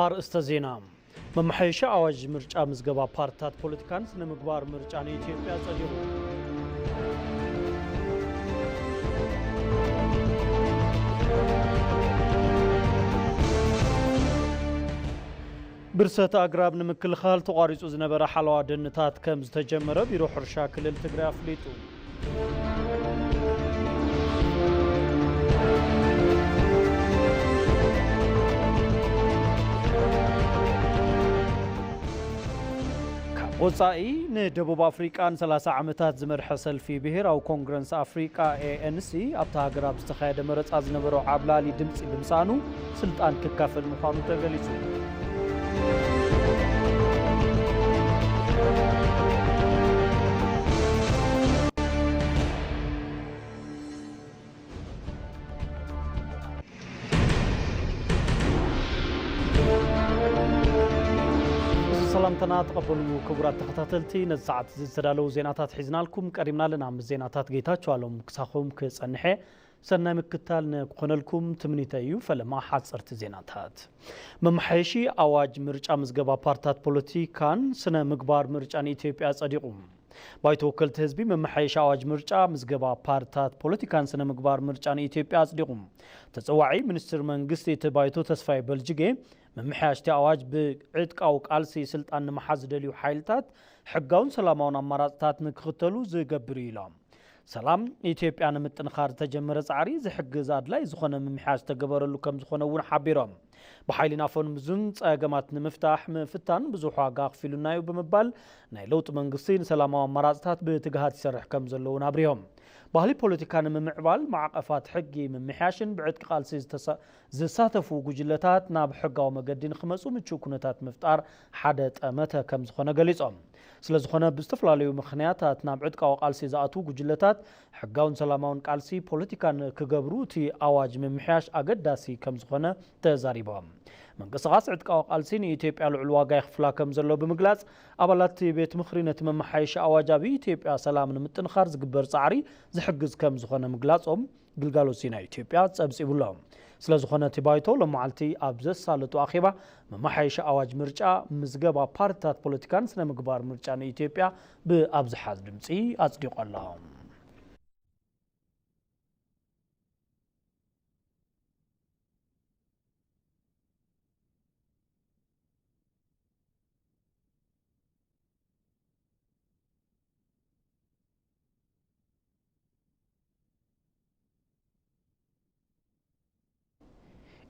ኣርእስተ ዜና። መመሓየሺ ኣዋጅ ምርጫ ምዝገባ ፓርትታት ፖለቲካን ስነ ምግባር ምርጫ ንኢትዮጵያ ጸዲቑ። ብርሰት ኣግራብ ንምክልኻል ተቋሪጹ ዝነበረ ሓለዋ ደንታት ከም ዝተጀመረ ቢሮ ሕርሻ ክልል ትግራይ ኣፍሊጡ። ካብ ወጻኢ፣ ንደቡብ ኣፍሪቃ ንሰላሳ ዓመታት ዝመርሐ ሰልፊ ብሄራዊ ኮንግረስ ኣፍሪቃ፣ ኤ ኤን ሲ፣ ኣብታ ሃገር ኣብ ዝተኻየደ መረጻ ዝነበሮ ዓብላሊ ድምጺ ብምስኣኑ ስልጣን ክካፈል ምዃኑ ተገሊጹ። ሰላምታና ተቐበሉ ክቡራት ተኸታተልቲ፣ ነዚ ሰዓት እዚ ዝተዳለዉ ዜናታት ሒዝናልኩም ቀሪብና ኣለና። ምስ ዜናታት ጌታቸው ኣሎም ክሳኹም ክጸንሐ። ሰናይ ምክታል ንክኾነልኩም ትምኒተይ እዩ። ፈለማ ሓጸርቲ ዜናታት። መመሓየሺ ኣዋጅ ምርጫ ምዝገባ ፓርትታት ፖለቲካን ስነ ምግባር ምርጫ ንኢትዮጵያ ጸዲቑ። ባይቶ ወከልቲ ህዝቢ መመሓየሺ ኣዋጅ ምርጫ ምዝገባ ፓርትታት ፖለቲካን ስነ ምግባር ምርጫ ንኢትዮጵያ ኣጽዲቑ። ተጸዋዒ ሚኒስትር መንግስቲ እቲ ባይቶ ተስፋዬ በልጅጌ፣ ምምሕያሽ እቲ ኣዋጅ ብዕጥቃዊ ቃልሲ ስልጣን ንምሓዝ ዝደልዩ ሓይልታት ሕጋውን ሰላማውን ኣማራጽታት ንክኽተሉ ዝገብር እዩ ኢሎም። ሰላም ኢትዮጵያ ንምጥንኻር ዝተጀመረ ጻዕሪ ዝሕግዝ ኣድላይ ዝኾነ ምምሕያሽ ዝተገበረሉ ከም ዝኾነ እውን ሓቢሮም። ብሓይሊ ናፈኑ ምዙን ጸገማት ንምፍታሕ ምፍታን ብዙሕ ዋጋ ኣኽፊሉና እዩ ብምባል፣ ናይ ለውጢ መንግስቲ ንሰላማዊ ኣማራጽታት ብትግሃት ይሰርሕ ከም ዘሎ እውን ኣብሪሆም። ባህሊ ፖለቲካ ንምምዕባል ማዕቐፋት ሕጊ ምምሕያሽን ብዕጥቂ ቃልሲ ዝተሳ-፣ ዝሳተፉ ጉጅለታት ናብ ሕጋዊ መገዲ ንክመጹ ምቹእ ኩነታት ምፍጣር ሓደ ጠመተ ከም ዝኾነ ገሊጾም። ስለ ዝኾነ ብዝተፈላለዩ ምኽንያታት ናብ ዕጥቃዊ ቃልሲ ዝኣትዉ ጉጅለታት ሕጋውን ሰላማውን ቃልሲ ፖለቲካን ክገብሩ እቲ ኣዋጅ ምምሕያሽ ኣገዳሲ ከም ዝኾነ ተዛሪቦም። ምንቅስቓስ ዕጥቃዊ ቃልሲ ንኢትዮጵያ ልዑል ዋጋ የኽፍላ ከም ዘሎ ብምግላጽ፣ ኣባላት እቲ ቤት ምኽሪ ነቲ መመሓየሺ ኣዋጅ ኣብ ኢትዮጵያ ሰላም ንምጥንኻር ዝግበር ጻዕሪ ዝሕግዝ ከም ዝኾነ ምግላጾም ግልጋሎት ዜና ኢትዮጵያ ጸብጺቡ ኣሎ። ስለ ዝኾነ እቲ ባይቶ ሎም መዓልቲ ኣብ ዘሳለጡ ኣኼባ መመሓየሺ ኣዋጅ ምርጫ ምዝገባ ፓርትታት ፖለቲካን ስነ ምግባር ምርጫ ንኢትዮጵያ ብኣብዝሓ ድምጺ ኣጽዲቑ ኣሎ።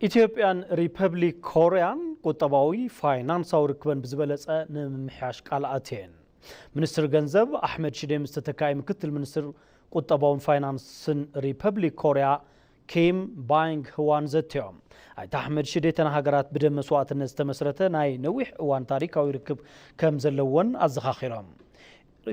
ኢትዮጵያን ሪፐብሊክ ኮርያን ቁጠባዊ ፋይናንሳዊ ርክበን ብዝበለጸ ንምምሕያሽ ቃል ኣትየን። ሚኒስትር ገንዘብ ኣሕመድ ሽዴ ምስ ተተካኢ ምክትል ሚኒስትር ቁጠባውን ፋይናንስን ሪፐብሊክ ኮርያ ኪም ባይንግ ህዋን ዘትዮም። ኣይተ ኣሕመድ ሽዴ እተን ሃገራት ብደም መስዋእትነት ዝተመስረተ ናይ ነዊሕ እዋን ታሪካዊ ርክብ ከም ዘለወን ኣዘኻኺሮም።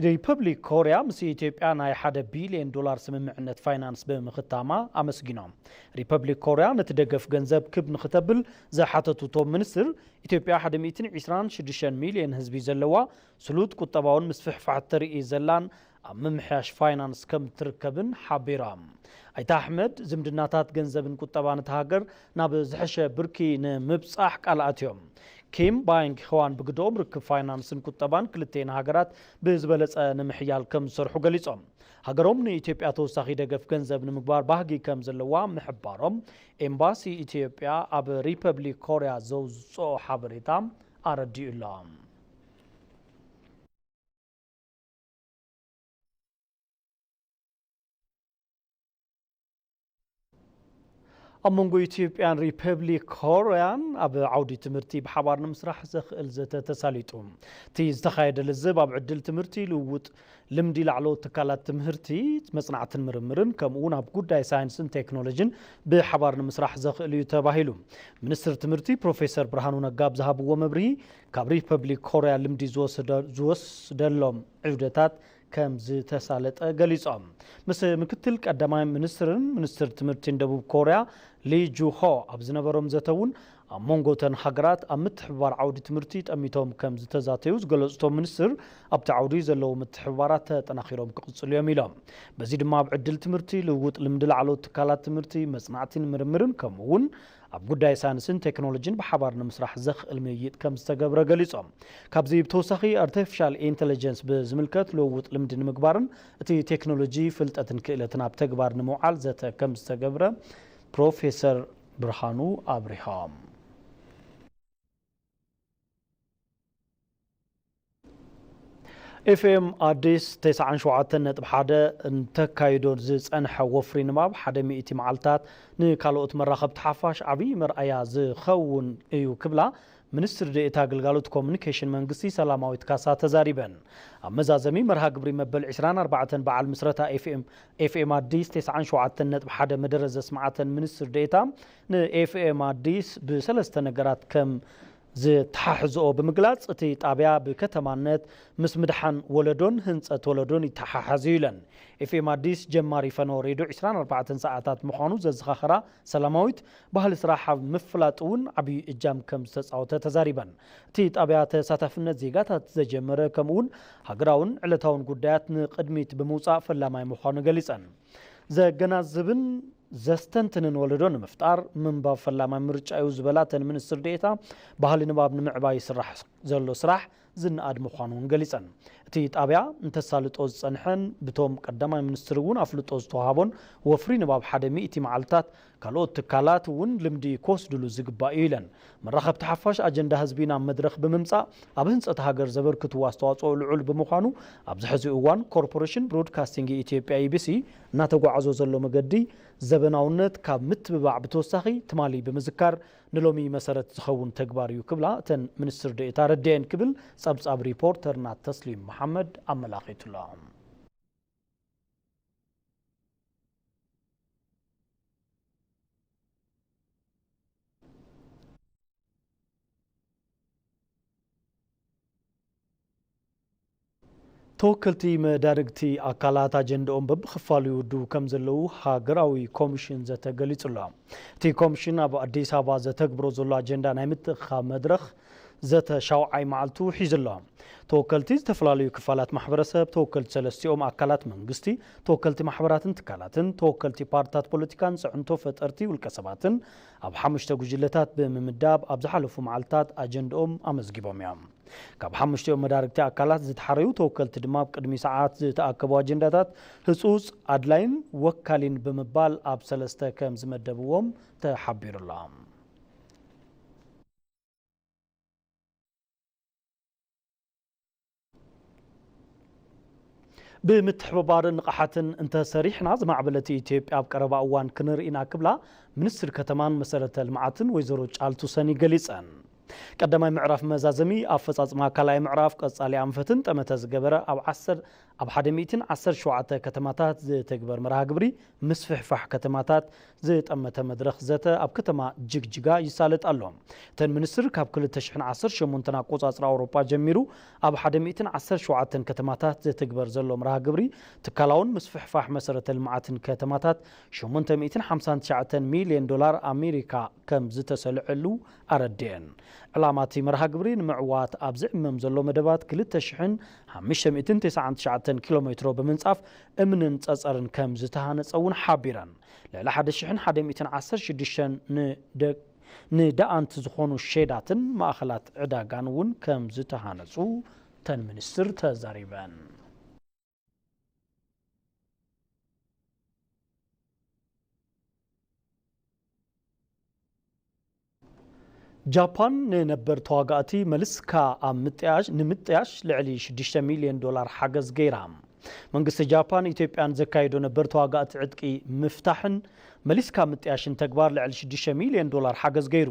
ሪፐብሊክ ኮርያ ምስ ኢትዮጵያ ናይ ሓደ ቢልዮን ዶላር ስምምዕነት ፋይናንስ ብምኽታማ ኣመስጊኖም። ሪፐብሊክ ኮርያ ነቲ ደገፍ ገንዘብ ክብ ንክተብል ዝሓተቱ እቶም ሚኒስትር፣ ኢትዮጵያ ሓደ ሚእትን ዕስራን ሽዱሽተን ሚልዮን ህዝቢ ዘለዋ፣ ስሉጥ ቁጠባውን ምስፍሕፋሕ ተርኢ ዘላን ኣብ ምምሕያሽ ፋይናንስ ከም ትርከብን ሓቢራ። ኣይተ ኣሕመድ፣ ዝምድናታት ገንዘብን ቁጠባን እታ ሃገር ናብ ዝሐሸ ብርኪ ንምብጻሕ ቃል ኣትዮም። ኪም ባይንግ ህዋን ብግደኦም፣ ርክብ ፋይናንስን ቁጠባን ክልቴን ሃገራት ብዝበለጸ ንምሕያል ከም ዝሰርሑ ገሊጾም። ሃገሮም ንኢትዮጵያ ተወሳኺ ደገፍ ገንዘብ ንምግባር ባህጊ ከም ዘለዋ ምሕባሮም፣ ኤምባሲ ኢትዮጵያ ኣብ ሪፐብሊክ ኮርያ ዘውጽኦ ሓበሬታ ኣረዲኡ ኣሎ። ኣብ መንጎ ኢትዮጵያን ሪፐብሊክ ኮርያን ኣብ ዓውዲ ትምህርቲ ብሓባር ንምስራሕ ዘኽእል ዘተ ተሳሊጡ። እቲ ዝተኻየደ ልዝብ ኣብ ዕድል ትምህርቲ፣ ልውውጥ ልምዲ ላዕለዎት ትካላት ትምህርቲ፣ መጽናዕትን ምርምርን፣ ከምኡ እውን ኣብ ጉዳይ ሳይንስን ቴክኖሎጂን ብሓባር ንምስራሕ ዘኽእል እዩ ተባሂሉ። ሚኒስትር ትምህርቲ ፕሮፌሰር ብርሃኑ ነጋ ኣብ ዝሃብዎ መብርሂ፣ ካብ ሪፐብሊክ ኮርያ ልምዲ ዝወሰደ-፣ ዝወስደሎም ዕብደታት ከም ዝተሳለጠ ገሊጾም። ምስ ምክትል ቀዳማይ ሚኒስትርን ሚኒስትር ትምህርቲን ደቡብ ኮርያ ሊ ጁ ሆ ኣብ ዝነበሮም ዘተ እውን፣ ኣብ መንጎ እተን ሃገራት ኣብ ምትሕብባር ዓውዲ ትምህርቲ ጠሚቶም ከም ዝተዛተዩ ዝገለጹ እቶም ሚኒስትር፣ ኣብቲ ዓውዲ ዘለዉ ምትሕብባራት ተጠናኺሮም ክቕጽሉ እዮም ኢሎም። በዚ ድማ ኣብ ዕድል ትምህርቲ፣ ልውውጥ ልምዲ ላዕለዎት ትካላት ትምህርቲ፣ መጽናዕቲን ምርምርን፣ ከምኡ እውን ኣብ ጉዳይ ሳይንስን ቴክኖሎጂን ብሓባር ንምስራሕ ዘኽእል ምይይጥ ከም ዝተገብረ ገሊጾም። ካብዚ ብተወሳኺ ኣርቲፊሻል ኢንተለጀንስ ብዝምልከት ልውውጥ ልምዲ ንምግባርን እቲ ቴክኖሎጂ ፍልጠትን ክእለትን ኣብ ተግባር ንምውዓል ዘተ ከም ዝተገብረ ፕሮፌሰር ብርሃኑ ኣብሪሆም። ኤፍኤም ኣዲስ ተስዓን ሸውዓተን ነጥቢ ሓደ እንተካይዶ ዝጸንሐ ወፍሪ ንባብ ሓደ ሚእቲ መዓልታት ንካልኦት መራኸብቲ ሓፋሽ ዓብዪ መርኣያ ዝኸውን እዩ ክብላ ሚኒስትር ዴኤታ ግልጋሎት ኮሙኒኬሽን መንግስቲ ሰላማዊት ካሳ ተዛሪበን። ኣብ መዛዘሚ መርሃ ግብሪ መበል ዕስራን ኣርባዕተን በዓል ምስረታ ኤፍኤም፣ ኤፍኤም ኣዲስ ተስዓን ሸውዓተን ነጥቢ ሓደ መደረ ዘስምዓተን ሚኒስትር ዴኤታ ንኤፍኤም ኣዲስ ብሰለስተ ነገራት ከም ዝተሓሕዝኦ ብምግላጽ፣ እቲ ጣብያ ብከተማነት ምስ ምድሓን ወለዶን ህንጸት ወለዶን ይተሓሓዝ እዩ ኢለን። ኤፍኤም ኣዲስ ጀማሪ ፈነወ ሬድዮ ዕስራን ኣርባዕተን ሰዓታት ምዃኑ ዘዘኻኸራ ሰላማዊት፣ ባህሊ ስራሕ ኣብ ምፍላጥ እውን ዓብዪ እጃም ከም ዝተጻወተ ተዛሪበን። እቲ ጣብያ ተሳታፍነት ዜጋታት ዘጀመረ፣ ከምኡውን ሃገራውን ዕለታውን ጉዳያት ንቕድሚት ብምውጻእ ፈላማይ ምዃኑ ገሊጸን። ዘገናዝብን ዘስተንትንን ወለዶ ንምፍጣር ምንባብ ፈላማይ ምርጫ እዩ ዝበላ እተን ሚኒስትር ዴኤታ፣ ባህሊ ንባብ ንምዕባይ ይስራሕ ዘሎ ስራሕ ዝነኣድ ምዃኑ እውን ገሊጸን። እቲ ጣብያ እንተሳልጦ ዝጸንሐን ብቶም ቀዳማይ ሚኒስትር እውን ኣፍልጦ ዝተዋሃቦን ወፍሪ ንባብ ሓደ ሚእቲ መዓልታት ካልኦት ትካላት እውን ልምዲ ክወስድሉ ዝግባእ እዩ ኢለን። መራኸብቲ ሓፋሽ ኣጀንዳ ህዝቢ ናብ መድረኽ ብምምጻእ ኣብ ህንጸት ሃገር ዘበርክትዎ ኣስተዋጽኦ ልዑል ብምዃኑ ኣብዚ ሕዚ እዋን ኮርፖሬሽን ብሮድካስቲንግ ኢትዮጵያ፣ ኢቢሲ፣ እናተጓዓዞ ዘሎ መገዲ ዘበናውነት ካብ ምትብባዕ ብተወሳኺ ትማሊ ብምዝካር ንሎሚ መሰረት ዝኸውን ተግባር እዩ ክብላ እተን ሚኒስትር ዴኤታ ኣረዲአን ክብል ጸብጻብ ሪፖርተርና ተስሊም መሓመድ ኣመላኺቱሎ። ተወከልቲ መዳርግቲ ኣካላት ኣጀንድኦም በብኽፋሉ ይውድቡ ከም ዘለዉ ሃገራዊ ኮሚሽን ዘተ ገሊጹ ኣሎ። እቲ ኮሚሽን ኣብ ኣዲስ ኣበባ ዘተግብሮ ዘሎ ኣጀንዳ ናይ ምትእኽኻብ መድረኽ ዘተ ሻውዓይ መዓልቱ ሒዙ ኣሎ። ተወከልቲ ዝተፈላለዩ ክፋላት ማሕበረሰብ፣ ተወከልቲ ሰለስቲኦም ኣካላት መንግስቲ፣ ተወከልቲ ማሕበራትን ትካላትን፣ ተወከልቲ ፓርትታት ፖለቲካን ጽዕንቶ ፈጠርቲ ውልቀ ሰባትን ኣብ ሓሙሽተ ጉጅለታት ብምምዳብ ኣብ ዝሓለፉ መዓልታት ኣጀንድኦም ኣመዝጊቦም እዮም። ካብ ሓሙሽቲኦም መዳርግቲ ኣካላት ዝተሓረዩ ተወከልቲ ድማ ኣብ ቅድሚ ሰዓት ዝተኣከቡ ኣጀንዳታት ህጹጽ፣ ኣድላይን ወካሊን ብምባል ኣብ ሰለስተ ከም ዝመደብዎም ተሓቢሩ ኣሎ። ብምትሕብባርን ንቕሓትን እንተሰሪሕና ዝማዕበለት ኢትዮጵያ ኣብ ቀረባ እዋን ክንርኢ ኢና ክብላ ሚኒስትር ከተማን መሰረተ ልምዓትን ወይዘሮ ጫልቱ ሰኒ ገሊጸን። ቀዳማይ ምዕራፍ መዛዘሚ ኣፈጻጽማ ካልኣይ ምዕራፍ ቀጻሊ ኣንፈትን ጠመተ ዝገበረ ኣብ ዓሰርተ ኣብ ሓደ ሚእትን ዓሰርተ ሸውዓተ ከተማታት ዝትግበር መርሃ ግብሪ ምስፍሕፋሕ ከተማታት ዝጠመተ መድረኽ ዘተ ኣብ ከተማ ጅግጅጋ ይሳለጥ ኣሎ። እተን ሚኒስትር ካብ ክልተ ሽሕን ዓሰርተ ሸሞንተን ኣቆጻጽራ ኣውሮጳ ጀሚሩ ኣብ ሓደ ሚእትን ዓሰርተ ሸውዓተን ከተማታት ዝትግበር ዘሎ መርሃ ግብሪ ትካላውን ምስፍሕፋሕ መሰረተ ልምዓትን ከተማታት ሸሞንተ ሚእትን ሓምሳን ትሽዓተን ሚልዮን ዶላር ኣሜሪካ ከም ዝተሰልዐሉ ኣረድኤን። ዕላማ እቲ መርሃ ግብሪ ንምዕዋት ኣብ ዝዕመም ዘሎ መደባት ክልተ ሽሕን ሓሙሽተ ሚእትን ተስዓን ትሽዓተን ኪሎ ሜትሮ ብምንጻፍ እምንን ጸጸርን ከም ዝተሃነጸ እውን ሓቢረን። ልዕሊ ሓደ ሽሕን ሓደ ሚእትን ዓሰርተ ሽዱሽተን ንደ-፣ ንደኣንት ዝኾኑ ሼዳትን ማእኸላት ዕዳጋን እውን ከም ዝተሃነጹ እተን ሚኒስትር ተዛሪበን። ጃፓን ንነበር ተዋጋእቲ መሊስካ ኣብ ምጥያሽ፣ ንምጥያሽ ልዕሊ ሽዱሽተ ሚልዮን ዶላር ሓገዝ ገይራ። መንግስቲ ጃፓን ኢትዮጵያ ንዘካየዶ ነበር ተዋጋእቲ ዕጥቂ ምፍታሕን መሊስካ ምጥያሽን ተግባር ልዕሊ ሽዱሽተ ሚልዮን ዶላር ሓገዝ ገይሩ።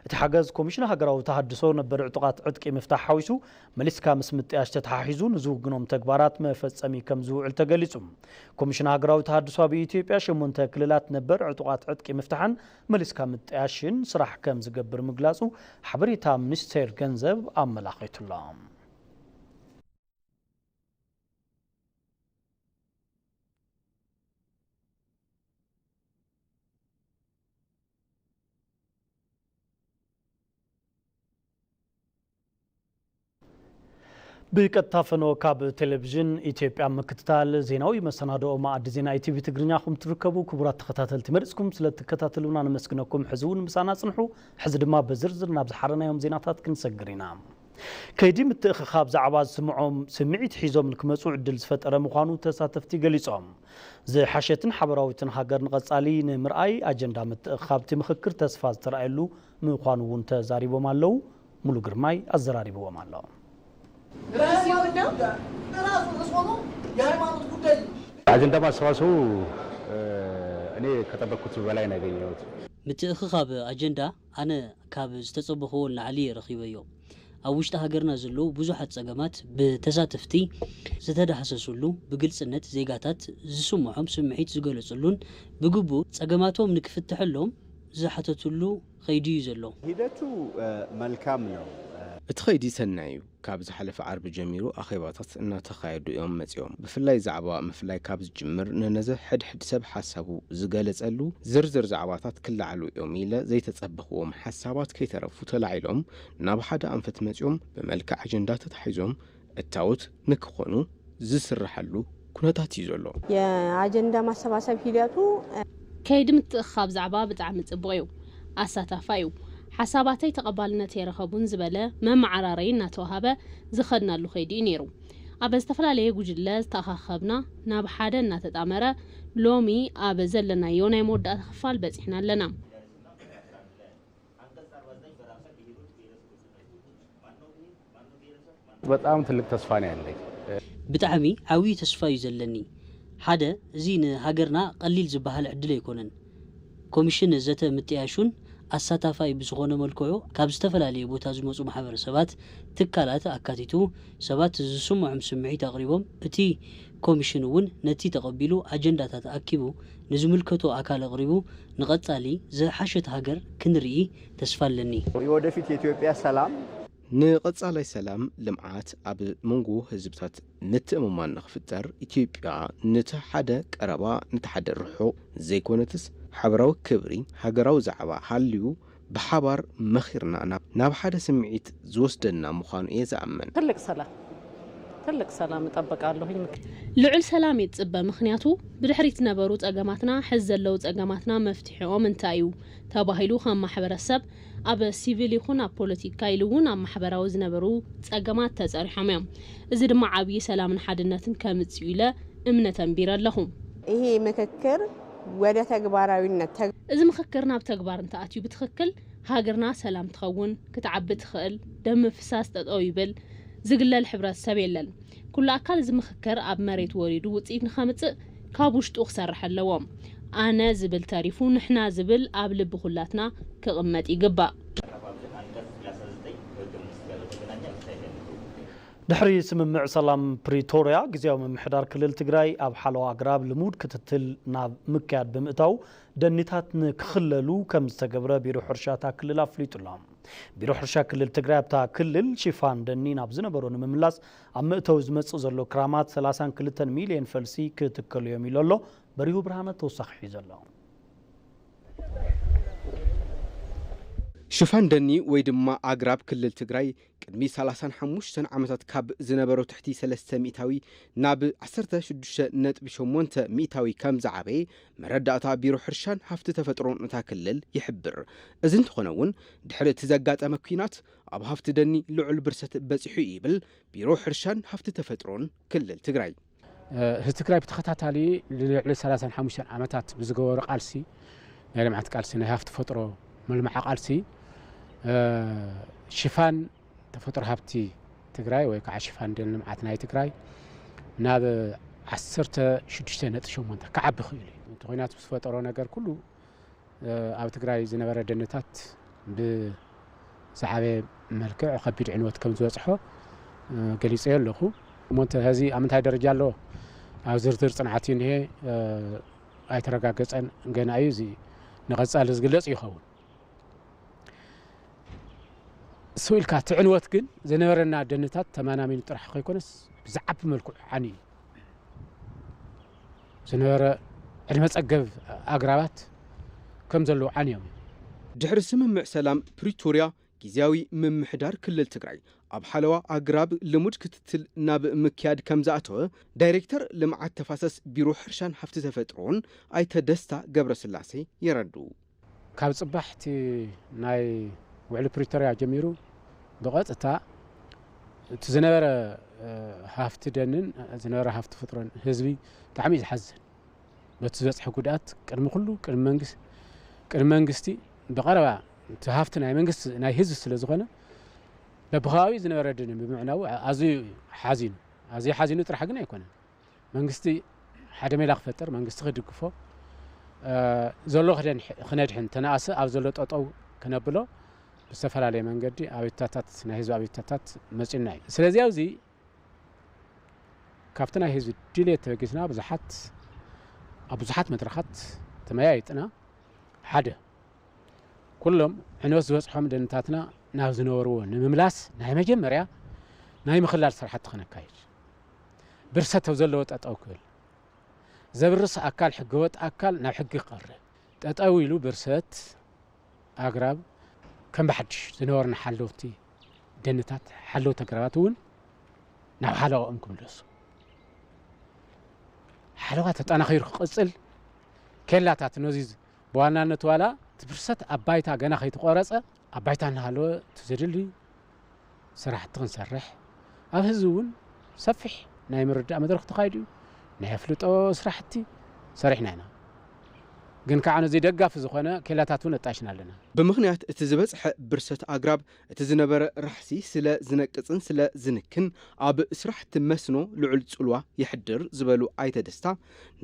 እቲ ሓገዝ ኮሚሽን ሃገራዊ ተሃድሶ ነበር ዕጡቓት ዕጥቂ ምፍታሕ ሓዊሱ መሊስካ ምስ ምጥያሽ ተተሓሒዙ ንዝውግኖም ተግባራት መፈጸሚ ከም ዝውዕል ተገሊጹ። ኮሚሽን ሃገራዊ ተሃድሶ ኣብ ኢትዮጵያ ሸሞንተ ክልላት ነበር ዕጡቓት ዕጥቂ ምፍታሕን መሊስካ ምጥያሽን ስራሕ ከም ዝገብር ምግላጹ ሓበሬታ ሚኒስቴር ገንዘብ ኣመላኺቱ'ሎ። ብቀጥታ ፈኖ ካብ ቴሌቪዥን ኢትዮጵያ ምክትታል ዜናዊ መሰናድኦ መኣዲ ዜና ኢቲቪ ትግርኛ ኹም ትርከቡ። ክቡራት ተኸታተልቲ፣ መሪጽኩም ስለ እትከታተሉና ነመስግነኩም። ሕዚ እውን ምሳና ጽንሑ። ሕዚ ድማ ብዝርዝር ናብ ዝሓረናዮም ዜናታት ክንሰግር ኢና። ከይዲ ምትእኽኻብ ዛዕባ ዝስምዖም ስምዒት ሒዞም ንክመጹ ዕድል ዝፈጠረ ምዃኑ ተሳተፍቲ ገሊጾም። ዝሓሸትን ሓበራዊትን ሃገር ንቐጻሊ ንምርኣይ ኣጀንዳ ምትእኽኻብ እቲ ምኽክር ተስፋ ዝተረኣየሉ ምዃኑ እውን ተዛሪቦም ኣለዉ። ሙሉ ግርማይ ኣዘራሪብዎም ኣሎ። የሃይማኖት ጉዳይ አጀንዳ ማሰባሰቡ እኔ ከጠበቅኩት በላይ ነው ያገኘሁት። ምትእኽኻብ ኣጀንዳ ኣነ ካብ ዝተጸበኽዎ ንላዕሊ እየ ረኺበዮ። ኣብ ውሽጢ ሃገርና ዘለዉ ብዙሓት ጸገማት ብተሳተፍቲ ዝተዳህሰሱሉ፣ ብግልጽነት ዜጋታት ዝስምዖም ስምዒት ዝገለጽሉን ብግቡእ ጸገማቶም ንክፍትሐሎም ዝሓተትሉ ኸይዲ እዩ ዘሎ። ሂደቱ መልካም ነው። እቲ ኸይዲ ሰናይ እዩ። ካብ ዝሓለፈ ዓርቢ ጀሚሩ ኣኼባታት እናተኻየዱ እዮም መጺኦም። ብፍላይ ዛዕባ ምፍላይ ካብ ዝጅምር ንነዘ ሕድሕድ ሰብ ሓሳቡ ዝገለጸሉ ዝርዝር ዛዕባታት ክለዓሉ እዮም ኢለ ዘይተጸበኽዎም ሓሳባት ከይተረፉ ተላዒሎም ናብ ሓደ ኣንፈት መጺኦም ብመልክዕ ኣጀንዳ ተታሒዞም እታወት ንክኾኑ ዝስርሓሉ ኩነታት እዩ ዘሎ። የኣጀንዳ ማሰባሰብ ሂደቱ ከይዲ ምትእኽኻብ ዛዕባ ብጣዕሚ ጽቡቕ እዩ፣ ኣሳታፋ እዩ። ሓሳባተይ ተቐባልነት የረኸቡን ዝበለ መመዓራረዪ እናተዋሃበ ዝኸድናሉ ከይዲ እዩ ነይሩ። ኣብ ዝተፈላለየ ጉጅለ ዝተኣኻኸብና ናብ ሓደ እናተጣመረ ሎሚ ኣብ ዘለናዮ ናይ መወዳእታ ክፋል በጺሕና ኣለና። በጣም ትልቅ ተስፋ ነው ያለኝ። ብጣዕሚ ዓብዪ ተስፋ እዩ ዘለኒ። ሓደ፣ እዚ ንሃገርና ቀሊል ዝበሃል ዕድል ኣይኮነን። ኮሚሽን ዘተ ምጥያሹን ኣሳታፋይ ብዝኾነ መልክዑ ካብ ዝተፈላለየ ቦታ ዝመፁ ማሕበረሰባት፣ ትካላት ኣካቲቱ ሰባት ዝስምዖም ስምዒት ኣቕሪቦም፣ እቲ ኮሚሽን እውን ነቲ ተቐቢሉ ኣጀንዳታት ኣኪቡ ንዝምልከቶ ኣካል ኣቕሪቡ ንቐፃሊ ዝሓሸት ሃገር ክንርኢ ተስፋ ኣለኒ። የወደፊት የኢትዮጵያ ሰላም ንቐጻላይ ሰላም፣ ልምዓት፣ ኣብ መንጎ ህዝብታት ምትእምማን ንኽፍጠር ኢትዮጵያ ነቲ ሓደ ቀረባ ነቲ ሓደ ርሑቕ ዘይኮነትስ ሓበራዊ ክብሪ ሃገራዊ ዛዕባ ሃልዩ ብሓባር መኺርና ናብ ናብ ሓደ ስምዒት ዝወስደና ምዃኑ እየ ዝኣምን። ትልቅ ሰላም ትልቅ ሰላም እጠብቃለሁኝ። ልዑል ሰላም እየ ዝጽበ፣ ምኽንያቱ ብድሕሪት ዝነበሩ ጸገማትና ሕዚ ዘለዉ ጸገማትና መፍትሒኦም እንታይ እዩ ተባሂሉ ከም ማሕበረሰብ ኣብ ሲቪል ይኹን ኣብ ፖለቲካ ኢሉ እውን ኣብ ማሕበራዊ ዝነበሩ ጸገማት ተጸሪሖም እዮም። እዚ ድማ ዓብዪ ሰላምን ሓድነትን ከምጽእ እዩ ኢለ እምነት ኣንቢረ ኣለኹ። ይሄ ምክክር ወደ ተግባራዊነት ተግ- እዚ ምክክር ናብ ተግባር እንተኣትዩ ብትኽክል ሃገርና ሰላም ትኸውን፣ ክትዓቢ ትኽእል፣ ደም ምፍሳስ ጠጠው ይብል፣ ዝግለል ሕብረተሰብ የለን። ኩሉ ኣካል እዚ ምክክር ኣብ መሬት ወሪዱ ውፅኢት ንኸምፅእ ካብ ውሽጡ ክሰርሕ ኣለዎ። ኣነ ዝብል ተሪፉ ንሕና ዝብል ኣብ ልቢ ኩላትና ክቕመጥ ይግባእ። ድሕሪ ስምምዕ ሰላም ፕሪቶርያ፣ ግዝያዊ ምምሕዳር ክልል ትግራይ ኣብ ሓለዋ ኣግራብ ልሙድ ክትትል ናብ ምክያድ ብምእታው ደኒታት ንክኽለሉ ከም ዝተገብረ ቢሮ ሕርሻ እታ ክልል ኣፍሊጡ ኣሎ። ቢሮ ሕርሻ ክልል ትግራይ ኣብታ ክልል ሽፋን ደኒ ናብ ዝነበሮ ንምምላስ ኣብ መእተዊ ዝመጽእ ዘሎ ክራማት ሰላሳን ክልተን ሚልዮን ፈልሲ ክትከሉ እዮም ኢሉ ኣሎ። በሪሁ ብርሃነ ተወሳኺ ሒዙ ኣሎ። ሽፋን ደኒ ወይ ድማ ኣግራብ ክልል ትግራይ ቅድሚ ሰላሳን ሓሙሽተን ዓመታት ካብ ዝነበሮ ትሕቲ ሰለስተ ሚእታዊ ናብ ዓሰርተ ሽዱሽተ ነጥቢ ሸሞንተ ሚእታዊ ከም ዝዓበየ መረዳእታ ቢሮ ሕርሻን ሃፍቲ ተፈጥሮን እታ ክልል ይሕብር። እዚ እንተኾነ እውን ድሕሪ እቲ ዘጋጠመ ኲናት ኣብ ሃፍቲ ደኒ ልዑል ብርሰት በፂሑ እዩ ይብል ቢሮ ሕርሻን ሃፍቲ ተፈጥሮን ክልል ትግራይ። ህዝቢ ትግራይ ብተኸታታሊ ንልዕሊ ሰላሳን ሓሙሽተን ዓመታት ብዝገበሮ ቃልሲ፣ ናይ ልምዓት ቃልሲ፣ ናይ ሃፍቲ ተፈጥሮ መልምዓ ቃልሲ ሽፋን ተፈጥሮ ሃብቲ ትግራይ ወይ ከዓ ሽፋን ደን ልምዓት ናይ ትግራይ ናብ ዓሰርተ ሽዱሽተ ነጥቢ ሸሞንተ ክዓቢ ክኢሉ እዩ። እቲ ኲናት ዝፈጠሮ ነገር ኩሉ ኣብ ትግራይ ዝነበረ ደንታት ብዝዓበየ መልክዕ ከቢድ ዕንወት ከም ዝበፅሖ ገሊፀዮ ኣለኹ። እሞ እንተ ሕዚ ኣብ ምንታይ ደረጃ ኣሎ ኣብ ዝርዝር ፅንዓት እዩ እኒሀ ኣይተረጋገፀን፣ ገና እዩ። እዚ ንቐፃሊ ዝግለፅ ይኸውን። ስው ኢልካ እቲ ዕንወት ግን ዝነበረና ደንታት ተማናሚኑ ጥራሕ ከይኮነስ ብዝዓቢ መልክዑ ዓንዩ እዩ። ዝነበረ ዕድመ ጸገብ ኣግራባት ከም ዘለዉ ዓንዮም እዮም። ድሕሪ ስምምዕ ሰላም ፕሪቶርያ ግዝያዊ ምምሕዳር ክልል ትግራይ ኣብ ሓለዋ ኣግራብ ልሙድ ክትትል ናብ ምክያድ ከም ዝኣተወ ዳይሬክተር ልምዓት ተፋሰስ ቢሮ ሕርሻን ሃፍቲ ተፈጥሮን ኣይተ ደስታ ገብረስላሴ የረድኡ። ካብ ጽባሕ እቲ ናይ ውዕሊ ፕሪቶርያ ጀሚሩ ብቐጥታ እቲ ዝነበረ፣ እ፣ ሃፍቲ ደንን ዝነበረ ሃፍቲ ተፈጥሮን ህዝቢ ብጣዕሚ እዩ ዝሓዝን። በቲ ዝበጽሐ ጉድኣት ቅድሚ ኩሉ ቅድሚ መንግስ-፣ ቅድሚ መንግስቲ ብቐረባ እቲ ሃፍቲ ናይ መንግስቲ ናይ ህዝቢ ስለ ዝኾነ በብኸባቢኡ ዝነበረ ደን ብምዕናዉ ኣዝዩ ሓዚኑ። ኣዝዩ ሓዚኑ ጥራሕ ግን ኣይኮነን። መንግስቲ ሓደ ሜላ ክፈጥር፣ መንግስቲ ክድግፎ፣ እ፣ ዘሎ ክደን-፣ ክነድሕን፣ ተነኣሰ ኣብ ዘሎ ጠጠው ክነብሎ ብዝተፈላለየ መንገዲ ኣቤቱታታት፣ ናይ ህዝቢ ኣቤቱታታት መጺኡና እዩ። ስለዚ ኣብዚ ካብቲ ናይ ህዝቢ ድልየት ተበጊስና ብዙሓት፣ ኣብ ብዙሓት መድረኻት ተመያይጥና። ሓደ፣ ኩሎም ዕንወት ዝበጽሖም ደንታትና ናብ ዝነበርዎ ንምምላስ ናይ መጀመርያ ናይ ምኽላል ስራሕቲ ክነካይድ፣ ብርሰት ኣብ ዘለዎ ጠጠው ክብል፣ ዘብርስ ኣካል፣ ሕገወጥ ኣካል ናብ ሕጊ ክቐርብ፣ ጠጠው ኢሉ ብርሰት ኣግራብ ከም ብሓድሽ ዝነበሩና ሓለውቲ ደንታት፣ ሓለውቲ ኣግራባት እውን ናብ ሓለዋኦም ክምለሱ፣ ሓለዋ ተጠናኺሩ ክቕጽል፣ ኬላታት ነዚ ብዋናነት ዋላ እቲ ብርሰት ኣብ ባይታ ገና ከይተቖረጸ ኣብ ባይታ እናሃለወ እቲ ዘድሊ ስራሕቲ ክንሰርሕ፣ ኣብ ህዝቢ እውን ሰፊሕ ናይ ምርዳእ መድረኽ ተኻይዱ እዩ። ናይ ኣፍልጦ ስራሕቲ ሰሪሕና ኢና። ግን ከዓ ነዚ ደጋፊ ዝኾነ ኬላታት እውን ኣጣይሽና ኣለና። ብምኽንያት እቲ ዝበጽሐ ብርሰት ኣግራብ፣ እቲ ዝነበረ ራሕሲ ስለ ዝነቅጽን ስለ ዝንክን፣ ኣብ ስራሕቲ መስኖ ልዑል ጽልዋ የሕድር ዝበሉ ኣይተ ደስታ፣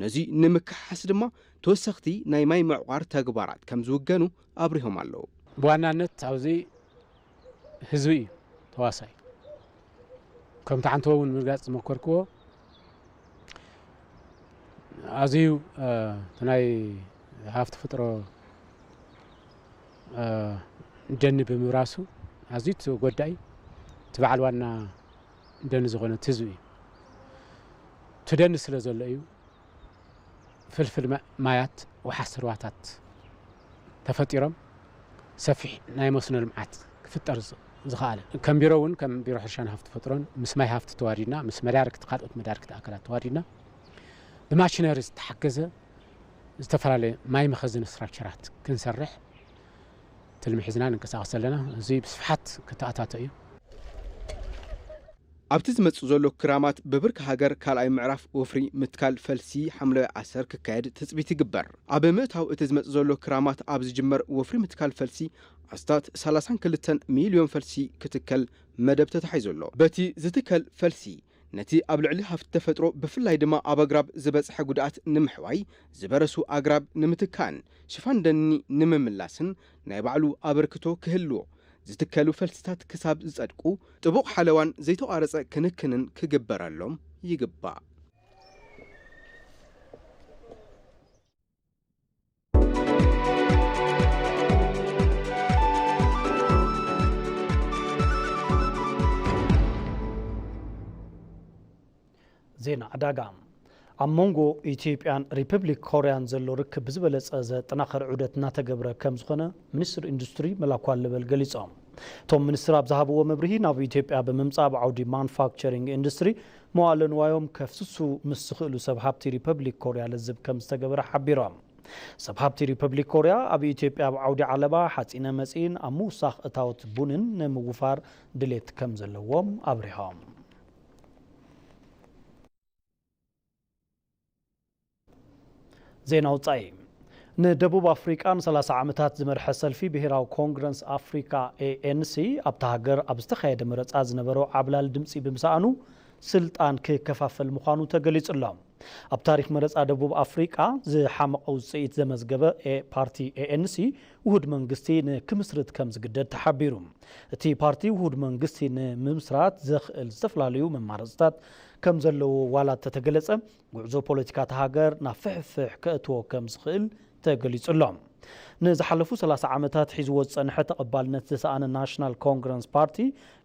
ነዚ ንምክሓስ ድማ ተወሰኽቲ ናይ ማይ ምዕቋር ተግባራት ከም ዝውገኑ ኣብሪሆም ኣለዉ። ብዋናነት ኣብዚ ህዝቢ እዩ ተዋሳኢ። ከምቲ ሓንቲ እውን ምግላጽ ዝመከርክዎ፣ ኣዝዩ፣ እ፣ እቲ ናይ ሃፍቲ ተፈጥሮ፣ እ፣ ደኒ ብምብራሱ ኣዝዩ ተጎዳኢ እቲ በዓል ዋና ደኒ ዝኾነ እቲ ህዝቢ እዩ። እቲ ደኒ ስለ ዘሎ እዩ ፍልፍል ማ-፣ ማያት ወሓዝቲ ሩባታት ተፈጢሮም ሰፊሕ ናይ መስኖ ልምዓት ክፍጠር ዝ-፣ ዝኸኣለ። ከም ቢሮ እውን፣ ከም ቢሮ ሕርሻን ሃፍቲ ተፈጥሮን ምስ ማይ ሃፍቲ ተዋዲድና፣ ምስ መዳርግቲ፣ ካልኦት መዳርግቲ ኣካላት ተዋዲድና ብማሽነሪ ዝተሓገዘ ዝተፈላለየ ማይ መኸዘኒ ስትራክቸራት ክንሰርሕ ትልሚ ሒዝና ንንቀሳቐስ ዘለና። እዚ ብስፍሓት ክተኣታቶ እዩ። ኣብቲ ዝመጽእ ዘሎ ክራማት ብብርኪ ሃገር ካልኣይ ምዕራፍ ወፍሪ ምትካል ፈልሲ ሓምለዋይ ኣሰር ክካየድ ትጽቢት ይግበር። ኣብ ምእታው እቲ ዝመጽእ ዘሎ ክራማት ኣብ ዝጅመር ወፍሪ ምትካል ፈልሲ ኣስታት ሰላሳን ክልተን ሚልዮን ፈልሲ ክትከል መደብ ተታሒዙ ኣሎ። በቲ ዝትከል ፈልሲ ነቲ ኣብ ልዕሊ ሃፍቲ ተፈጥሮ ብፍላይ ድማ ኣብ ኣግራብ ዝበጽሐ ጉድኣት ንምሕዋይ፣ ዝበረሱ ኣግራብ ንምትካእን ሽፋን ደኒ ንምምላስን ናይ ባዕሉ ኣበርክቶ ክህልዎ፣ ዝትከሉ ፈልስታት ክሳብ ዝጸድቁ ጥቡቕ ሓለዋን ዘይተቋረጸ ክንክንን ክግበረሎም ይግባእ። ዜና ዕዳጋ። ኣብ መንጎ ኢትዮጵያን ሪፐብሊክ ኮርያን ዘሎ ርክብ ብዝበለጸ ዘጠናኽር ዑደት እናተገብረ ከም ዝኾነ ሚኒስትር ኢንዱስትሪ መላኩ ኣለበል ገሊጾም። እቶም ሚኒስትር ኣብ ዝሃብዎ መብርሂ፣ ናብ ኢትዮጵያ ብምምጻእ ኣብ ዓውዲ ማኑፋክቸሪንግ ኢንዱስትሪ መዋእለ ንዋዮም ከፍስሱ ምስ ዝኽእሉ ሰብ ሃብቲ ሪፐብሊክ ኮርያ ልዝብ ከም ዝተገበረ ሓቢሮም። ሰብ ሃብቲ ሪፐብሊክ ኮርያ ኣብ ኢትዮጵያ ኣብ ዓውዲ ዓለባ፣ ሓፂነ መፂን፣ ኣብ ምውሳኽ እታወት ቡንን ንምውፋር ድሌት ከም ዘለዎም ኣብሪሆም። ዜና ወጻኢ። ንደቡብ ኣፍሪቃ ንሰላሳ ዓመታት ዝመርሐ ሰልፊ ብሄራዊ ኮንግረስ ኣፍሪቃ፣ ኤ ኤን ሲ፣ ኣብታ ሃገር ኣብ ዝተኻየደ መረጻ ዝነበሮ ዓብላሊ ድምጺ ብምስኣኑ ስልጣን ክከፋፈል ምዃኑ ተገሊጹ ኣሎ። ኣብ ታሪኽ መረጻ ደቡብ ኣፍሪቃ ዝሓመቐ ውጽኢት ዘመዝገበ ኤ-፣ ፓርቲ ኤ ኤን ሲ ውሁድ መንግስቲ ንክምስርት ከም ዝግደድ ተሓቢሩ። እቲ ፓርቲ ውሁድ መንግስቲ ንምምስራት ዘኽእል ዝተፈላለዩ መማረጽታት ከም ዘለዎ ዋላ እተተገለጸ፣ ጉዕዞ ፖለቲካ እታ ሃገር ናብ ፍሕፍሕ ከእትዎ ከም ዝኽእል ተገሊጹ ኣሎ። ንዝሓለፉ ሰላሳ ዓመታት ሒዝዎ ዝጸንሐ ተቐባልነት ዝሰኣነ ናሽናል ኮንግረስ ፓርቲ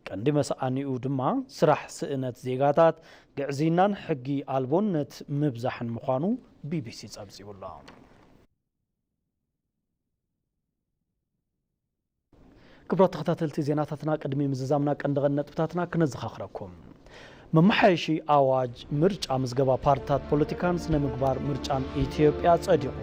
ቀንዲ መሰኣኒኡ ድማ ስራሕ ስእነት ዜጋታት፣ ግዕዝይናን ሕጊ ኣልቦነት ምብዛሕን ምዃኑ ቢ ቢ ሲ ጸብጺቡ ኣሎ። ክቡራት ተኸታተልቲ ዜናታትና፣ ቅድሚ ምዝዛምና ቀንዲ ቀንዲ ነጥብታትና ክነዘኻኽረኩም። መመሓየሺ ኣዋጅ ምርጫ፣ ምዝገባ ፓርትታት ፖለቲካን ስነ ምግባር ምርጫን ኢትዮጵያ ጸዲቑ።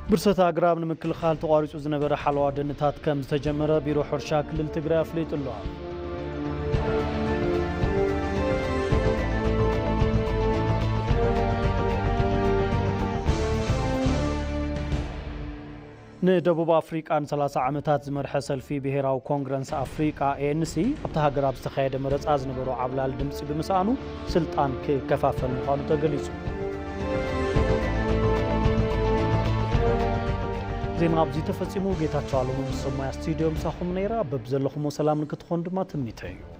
ብርሰት ኣግራብ ንምክልኻል ተቋሪጹ ዝነበረ ሓለዋ ደንታት ከም ዝተጀመረ ቢሮ ሕርሻ ክልል ትግራይ ኣፍሊጡ ኣሎ። ንደቡብ ኣፍሪቃ ንሰላሳ ዓመታት ዝመርሐ ሰልፊ ብሄራዊ ኮንግረንስ ኣፍሪቃ፣ ኤ ኤን ሲ፣ ኣብታ ሃገር ኣብ ዝተኻየደ መረጻ ዝነበሮ ዓብላል ድምጺ ብምስኣኑ ስልጣን ክከፋፈል ምዃኑ ተገሊጹ። ዜና ኣብዚ ተፈጺሙ። ጌታቸው ኣለሙ ምስ ሰማያ ስቱዲዮ ምሳኹም ነይራ። በብዘለኹሞ ሰላም ንክትኾኑ ድማ ትምኒተይ እዩ።